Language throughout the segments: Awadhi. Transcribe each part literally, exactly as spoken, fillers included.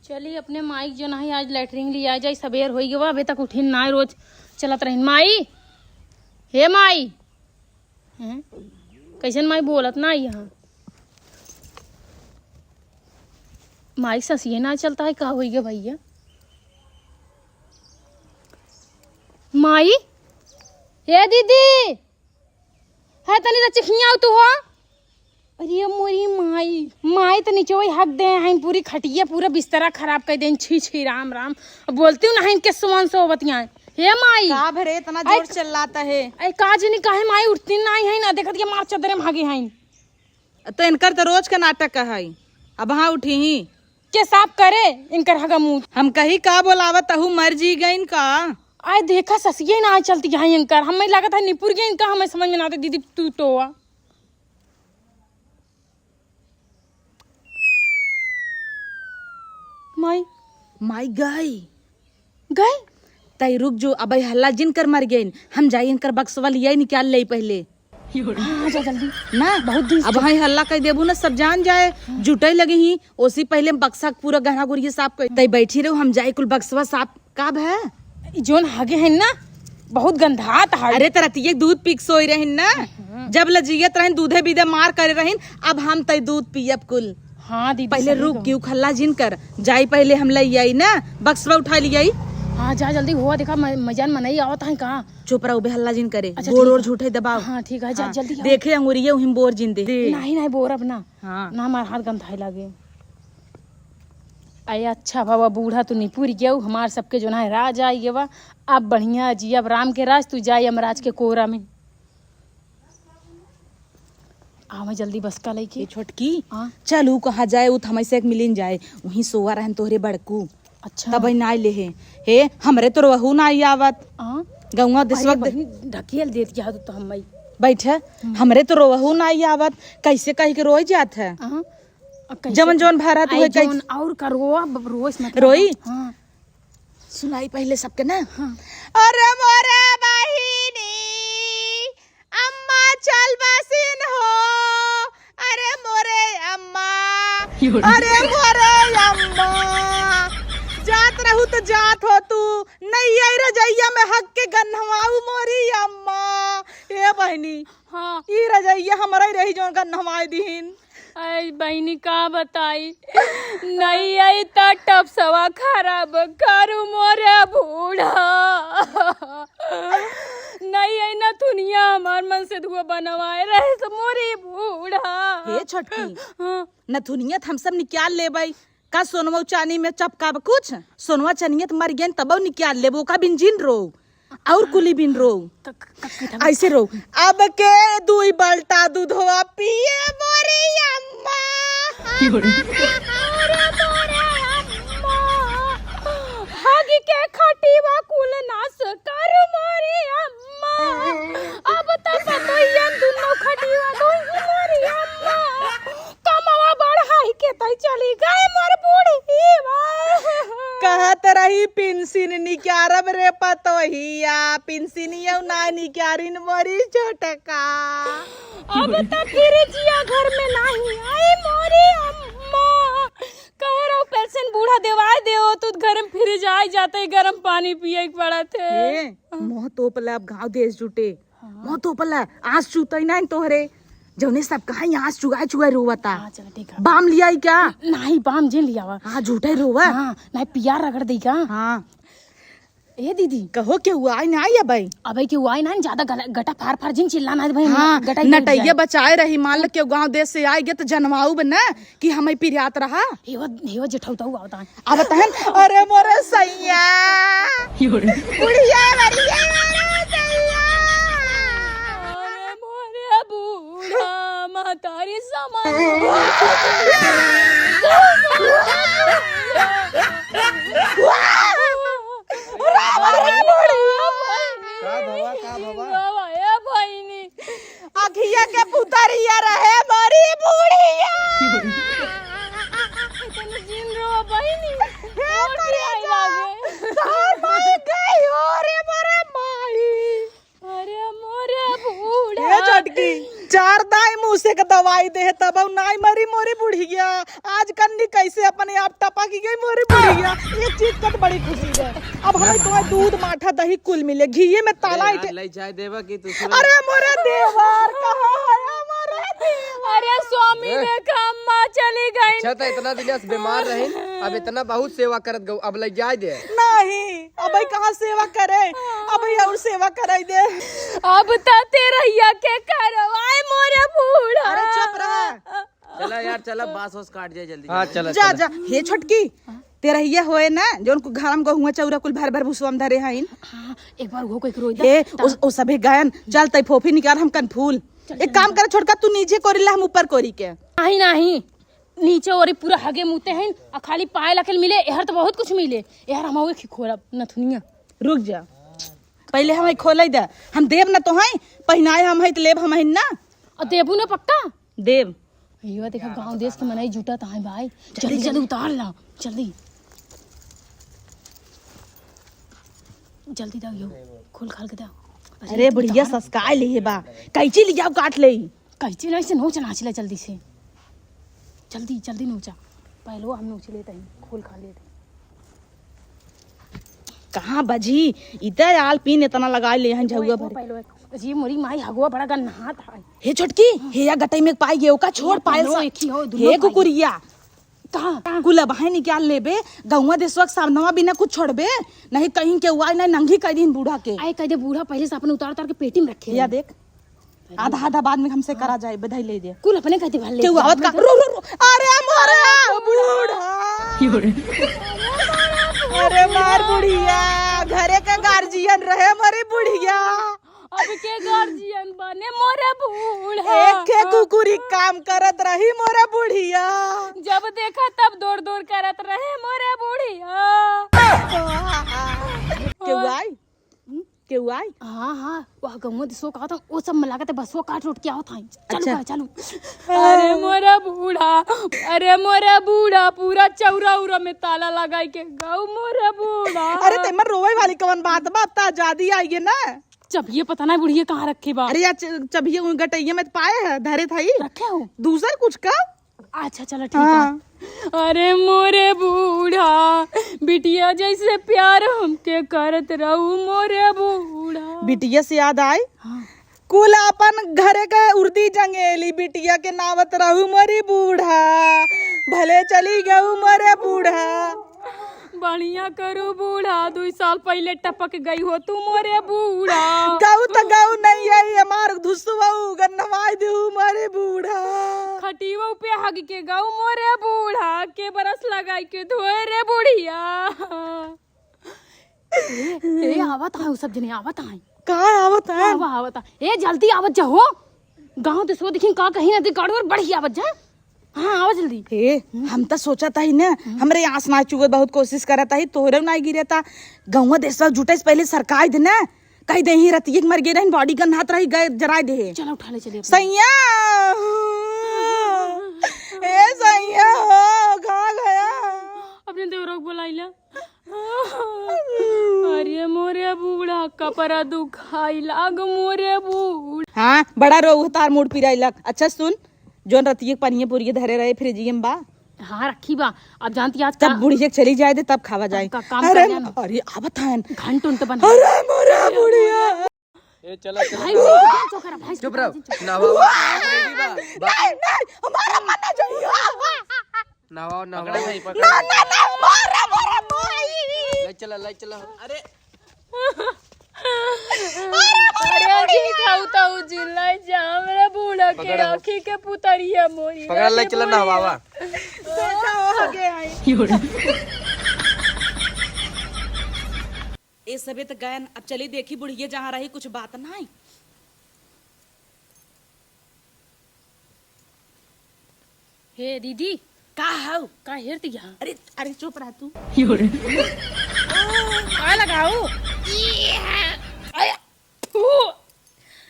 चली अपने माई के जो नाही आज लेटरिन लिया जाई, सबेर होई गवा, अबे तक उठिन नाही, रोज चलत रहिन। माई, हे माई, हैं? कैसन माई बोलत नाही यहाँ? माई ससिए नाही चलता है, का होई गवा भैया? माई, हे दीदी, है तनी रचिक हियाँ आउ तू हो। अरे मोरी माई, माई त नीचे वही हक दे हैं, पूरी खटिया पूरा बिस्तरा खराब कर दें। छी छी राम राम। अब बोलती हूँ ना इनके सुमन से बतियाएं। हे माई। का भरे इतना जोर चिल्लाता है? अरे का जनी काहे माई उठती नाही है ना, देखत के मार चदरे में हगे हैं। तो इनकर तो रोज का नाटक है। अब हाँ उठी ही। के साफ करे इनकर हगा मुंह। हम कही का बोलावत, तहू मर जी गइन का? आय देखा ससिए ना चलती है इनकर, हमें लागत है निपुर गए इनका, हमें समझ में ना आते। दीदी तू तो आ। माई। माई गई। गई? तई रुक जो, अब हल्ला जिन कर मर गइन, हम जाई इनकर बक्सवा लिया निकाल ले पहले। हाँ, जा जल्दी। ना, बहुत दिन से अब हाँ हल्ला कर देबू ना, सब जान जाए, जुटे लगे ही। ओसी पहले हम बक्सा के पूरा गहना गुरिया साफ कर, तई बैठी रहो, हम जाए कुल बक्सवा साफ। का भा? ई जोन हगे हैं ना, बहुत गंधात है। अरे, त रतिये दूध पी के सोई रहिन ना, जब लजियत रहिन, दूधे बीधे मार करे रहिन, अब हम तई दूध पियब कुल। हाँ दीदी, पहले सही रुक, कहू। क्यों हल्ला जिन कर, जाई पहले हम लई आई ना, बक्सवा उठा लियाई। हाँ, जा जल्दी हुआ, देखा म-, मजान मनई आवत हैं कहाँ। चुप रहो बे, हल्ला जिन करे। अच्छा, गोड़ ठीक ओड़ है। झूठे दबाओ। हाँ, ठीक है, जा, हाँ, जल्दी आओ। देखे अंगुरिये उहिम बोर जिन दे। नाही, नाही, बोर अब ना। हाँ। ना, हमार हाथ गंधाए लागे। अरे अच्छा बाबा, बूढ़ा तो निपुर गयो, हमार सबके जो ना राज आई गवा। अब बढ़िया जी, अब राम के राज, तू जाए यमराज के कोरा में। आवे जल्दी बस का लइके। ए छोटकी, हाँ। चल ऊ कहाँ जाए, ऊ त हमसे एक मिलिन जाए, वहीं सोवा रहन तोहरे बड़कू। अच्छा। तब ना ले हे। हे, हमरे तो रोहू ना आई आवत। हाँ। गौवा अरे दिसवत दे- बहिनी, ढकेल देत क्या तू तो हम। बैठे, हम्म। हमरे तो रोहू ना आई आवत, कैसे कह के रोई जात है। हाँ। अब कैसे जवन जवन भरा तू आई है, कैसे जवन और का रोआ, ब-, रोइस मत रोई? हाँ। सुनाई पहले सबके ना। हाँ। अरे मोरे बहिनी, अम्मा चल बसिन हो, अरे मोरे अम्मा, अरे मोरे अम्मा, जात रहू त जात हो तू, नहीं आई रजैया में हक के गन्हवाऊ मोरी अम्मा। ए बहिनी, हाँ। ई रजैया हमरा ही रही जौन गन्हवाई दिहिन। आई बहिनी का बताई, नहीं आई त टपसवा खराब करू मोरे बूढ़ा। नहीं आई नथुनिया हमार मन से धुआ बनवाए रहे से मोरे बूढ़ा। हे छोटकी, हाँ। नथुनिया त हम सब निकाल लेबै। का सोनवा चानी में चपकाब कुछ? सोनवा चानिया त मर गयन तबौ निकाल लेबो का बिन जिन रो। और कुली बिन रो। क-, क-, क-, क-, ऐसे रो। अब के दुई बाल्टा दूधवा पिए मोरी अम्मा। अरे मोरे अम्मा। हगी के खटिवा कुल नास कर मोरी अम्मा। अब त पतोहियन दुनो खटिवा धोई मोरी अम्मा। कमवा बढ़ाई के तई चली गए मोर बूढ़ी माँ। कहत रही पिंसिन निकारब रे पतोहिया, पिंसिनिया ना निकारिन मोरी छोटका। अब त फिर जिया घर में नाही आई मोरी अम्मा। कह रहो पेंशन बूढ़ा देवाए देओ, तू घर में फिर जाए जाते ही गरम पानी पिए के पड़त है। ए, मुँह तोप ले, अब गाँव देश जुटे। हाँ। मुँह तोप ले, आँस चूतई ना तोहरे। जौने सब कहा आँस चुगाए चुगाए रोवता। हाँ, चला ठीक है। बाम लियाई क्या? नाही, बाम जिन लियावा। हाँ, झूठे रोवा। हाँ, नाही पियार रगड़ दई का? हाँ। ए दीदी। कहो केहू आई ना आई अबई? अबई केहू आई ना, ज्यादा गला-, गटा फार फार जिन चिल्ला ना भाई, हाँ, गटा ही लग नटैया जाए। बचाए रही, मान लो केहू गाँव देश से आए गए त जनवाऊ बना कि हमें पिरियात रहा। हेवा, हेवा जेठौताऊ आवता है। अब तहन, अरे मोरे सैया। बुढ़िया मरिया मोरे सैया। अरे मोरे बूढ़ा, महतारी समान। अरे बुढ़िया। का भवा, का भवा? ए बहिनी। अखिया के पुतरिया रहे मोरी बुढ़िया। इतनी जिन रो बहिनी। हे और करे की आई जा। लागे? तोहर माई गई हो रे मोरे माई। अरे मोरे बूढ़ा। ए छोटकी, चार दाई मुँह से के दवाई देहे तब नाई मरी मोरी बुढ़िया। आज कन्नी कैसे अपने आप टपक गई मोरी बुढ़िया। ये चीज का तो बड़ी खुशी है। अब हमें तुम्हें दूध, माठा, दही कुल मिले, घीये में ताला अरे इठे। यार, ले जाए देवा कि तू सुन। अरे मोरे देवर, कहाँ है मोरे देवर? अरे स्वामी ए? देखा, अम्मा चली गई। अच्छा, तो इतना दिन से बीमार रही, अब इतना बहुत सेवा करत गऊ, अब ले जाए दे। नहीं, अब कहाँ सेवा करे, अब और सेवा कराई दे। अब त तेरहिया के करवाए मोरे बूढ़ा। अरे चुप रहा। चला यार, चला, बांस वास काट जाए जल्दी हाँ, जल्दी। चला, जा, चला। जा। हे छोटकी, तेरहिया होए ना, जौन कु-, घर में गहुआ चौरा कुल भर भर भुसवा में धरे हईन। हाँ, एक बार उहो कोई के रोई दा, ए, ता- उस, उस सभे गायन, चल तई फोफी निकाल, हम कनफूल। चल, एक चल, काम चल। कर छोटका, तू नीचे कोरी ला, हम ऊपर कोरी के। नहीं, नहीं, नीचे ओरी पूरा हगे मुते हईन, आ खाली पाए लाखेल मिले, एहर तो बहुत कुछ मिले, एहर हम ओए खी खोलब नथुनिया। रुक जा, पहले हम खोले दे, हम देब ना तो हैं, पहिनाए हम हैं तो लेब हम हैं ना। और देबू ना पक्का? देब। यो देखा, गांव देश के मनई जुटत हैं भाई। जल्दी, जल्दी, जल्दी। जल्दी उतार ला, जल्दी। जल्दी दा यो, खोल खाल के दा। अरे बुढ़िया, ससकाए ले बा। कैंची ले जाओ, काट ले। कैंची नहीं से नोच नाच ले जल्दी से। जल्दी, जल्दी नोचा। पहले हम नोच लेते हैं, खोल खाल लेते हैं। कहाँ बजी? इते आल पीन इतना लगा ले हैं झउआ भर। पहले, जी मोरी माई हगुआ बड़ा गन्हात है। हे छोटकी, हे या गटई में पाई गए, ओका छोड़ पायल सा। एक ही हो, दुनो हे भाई। कुकुरिया। कहाँ? कुल अबहे निकाल लेबे, गौवा देसवा के सामनवा बिना कुछ छोड़बे, नहीं कहीं के हुआ ना नंगी कर दीन बूढ़ा के। आए कह दे बूढ़ा पहले से अपन उतार उतार के पेटी में रखे या हैं। देख, आधा आधा बाद में हमसे करा जाए, बधाई ले दे। कुल अपने कहते भले। केहू आवत का? रो, रो, रो। अरे मोरे बूढ़ा। अरे मार बुढ़िया, घरे के गार्जियन रहे मोरी बुढ़िया। अब के गार्जियन बने मोरे बूढ़ा। एक के कुकुरी काम करत रही मोरे बुढ़िया। जब देखा तब दौड़ दौड़ करत रहे मोरे बुढ़िया। केहू आई? केहू आई? हाँ, हाँ, वह गौवा दिसो का था, वो सब मिला के बसवा काट रोट के आवत हैं। चलू अच्छा। करा, चलू। अरे मोरा बूढ़ा, अरे मोरा बूढ़ा, पूरा चौरा उरा में ताला लगाई के गऊ मोरा बूढ़ा। अरे तेमर रोवे वाली कवन बात बा, अब त आजादी आई है ना। चबिये पता ना बुढ़िया कहाँ रखे बा। अरे यार, च-, चबिये उन गटैया में पाए है, धरे था ही। रखे हो? दूसर कुछ का? अच्छा, चलो, ठीक है। हाँ। अरे मोरे बूढ़ा, बिटिया जैसे प्यार हमके करत रहू मोरे बूढ़ा। बिटिया से याद आए, हाँ। कुल अपन घरे के उर्दी जंगेली बिटिया के नावत रहू मोरी बूढ़ा, भले चली गऊ मोरे बूढ़ा। बढ़िया करू बूढ़ा, दुई साल पहिले टपक गई हो तू मोरे बूढ़ा। गऊ त गऊ नहीं आई, हमार धुसवऊ गन्नवाई देऊ मोरे बूढ़ा। खटियो पे हग के गऊ मोरे बूढ़ा, के बरस लगाई के धोए रे बुढ़िया। ए, ए, आवत है, उ सब जने आवत है। का आवत है? आवा, आवत है। ए, जल्दी आवत जा हो। गाँव देसवा देखी का कहीं ना देख, गाड़ू और बढ़िया आवत जा। हाँ, आवा जल्दी। ए, हम त सोचत हई ना, हमरे आँस ना चुए, बहुत कोशिश करत हई, तोहरे ना गिरे ता। गौवा देसवा जुटे से पहले सरकाई दे ना, कही दे ही रतिये के मर गए रहन, बॉडी गन्हात रही, गए जराए दे। चलो, उठा ले, चलिए अपने। सैया, ए सैया हो, कहाँ गया? अपने देवरा को बुलाई ला। अरे मोरे बूढ़ा, कपड़ा दुखाई लाग मोरे बूढ़ा। हाँ, बड़ा रो उतार मूड पिराई लाग। अच्छा सुन, जोन रतिये के पनिये पुरिये धरे रहे फ्रिजिये में बा। हाँ, रखी बा। अब जानती आज तब का बुढ़िया के चली जाए दे, तब खावा जाए। का काम अरे, कर लेना। अरे, आवत हन। घंट उंट बना। अरे मोरे बुढ़िया। ए, चला, चला, भाई, नहावा। भाई, चुप रहो। चुप रहो। नहावा, नहावा, ready बा। बा- नहीं, नहीं, हमारा मन ना जाइए। नहावा, नहावा। पकड़ा नहीं, पकड़ा ना, नहीं। ना, ना, मारा, मारा, मारा। ले चला, ले चला। अरे। अरे, अजी, खाऊ ताऊ जी, ले जा, हमरे बूढ़ा के पकड़ा। आँखी के पुतरिया मोरी। पकड़ा, ले चला, नहावा। देखा, हो गया है। ए सबे त गयन, अब चली देखी बुढ़िया जहाँ रही कुछ बात नाई। हे दीदी। का हऊ? का हेरती यहाँ? अरे, अरे चुप रह तू। का लगाऊ? अरे, ऊ,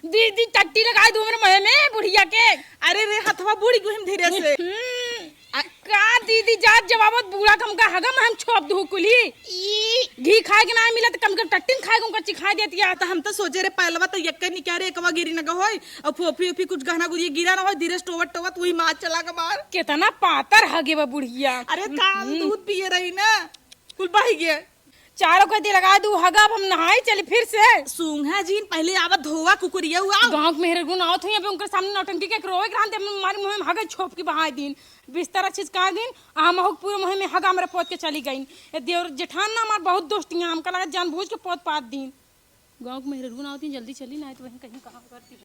दीदी टट्टी लगाई दू हमरे मुँह में बुढ़िया के। अरे रे हथवा बूड़ी गुहिम धीरे से। हम्म। आ, का दीदी जात जवाबत बूढ़ा के हमका हगम हम छोप दू कुली। ई। घी खाए के ना मिला तो कम से कम टट्टिन खाए के उनका चिखाए देती है। तो हम तो सोचे रे पहलवा तो यक्के निकारे एकवा गिरी न होई, और फोफी ओफी कुछ गहना गुरिया गिरा न होई, धीरे से टोवत टोवत वही मार चला के मार। कितना पातर हगे बा बुढ़िया। अरे काल हम्म। दूध पिए रही ना, कुल बह गए। चारों को दे लगा दू हगा, अब हम नहाए चली फिर से। सूंघा जीन पहले आवा धोवा कुकुरिया हुआ। गाँव के मेहरगुन आवत हुई, अब उनके सामने नौटंकी के रोवे के रहन, ते हमारे मुँह में हगा छोप के बहाए दीन। बिस्तर अच्छे से कर दीन, आ महू के पूरे मुँह में हगा हमरे पोत के चली गईन। ए देवर जेठान ना हमार बहुत दोस्ती है, हमका लगा जानबूझ के पोत पात दीन। गाँव के मेहरगुन आवत हुई, जल्दी चली ना, तो वहीं कहीं कहाँ करती।